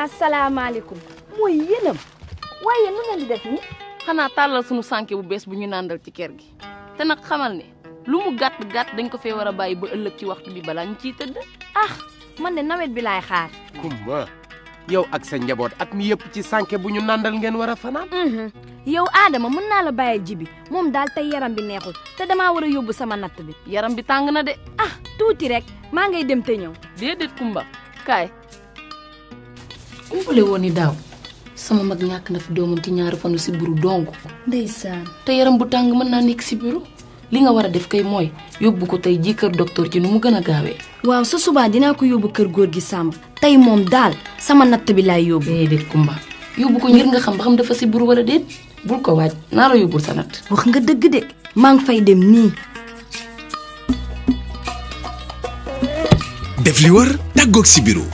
asalaamaaleykum. mooy yéenam waaye nu ngeen di def ni xanaa tàllal sunu sànke bu bees bu ñu nàndal ci kër gi te nag xamal ne lu mu gàtt dañ ko fee war a bàyyi ba ëllëg ci waxtu bi balaa ñu ciy tëdd. man de nawet bi laay xaar. Kumba yow ak sa njaboot at mi yëpp ci sànke bu ñu nàndal ngeen war a fanaan. yow Adama mën naa la bàyyil Jibi moom daal tey yaram bi neexul te damaa war a yóbbu sama natt bi. yaram bi tàng na de. tuuti rek maa ngay dem te ñëw. déedéet Kumba kaay. umpale woon ni daaw sama mag ñàkk na fi doomam ci ñaari fanu si buru dong. ndeysaan. te yaram bu tàng mën naa nekk si buru li nga war a def kay mooy yóbbu ko tey ji kër docteur ci nu mu gën a gaawee. waaw sa subaa dinaa ko yóbbu kër góor gi Samb tey moom daal sama natt bi laay yóbbu. déedéet Kumba yóbbu ko ngir nga xam ba xam dafa si buru wala déet bul ko waaj naa la yóbbul sa natt. wax nga dëgg de maa ngi fay dem nii. def li wër tàggoog si biiru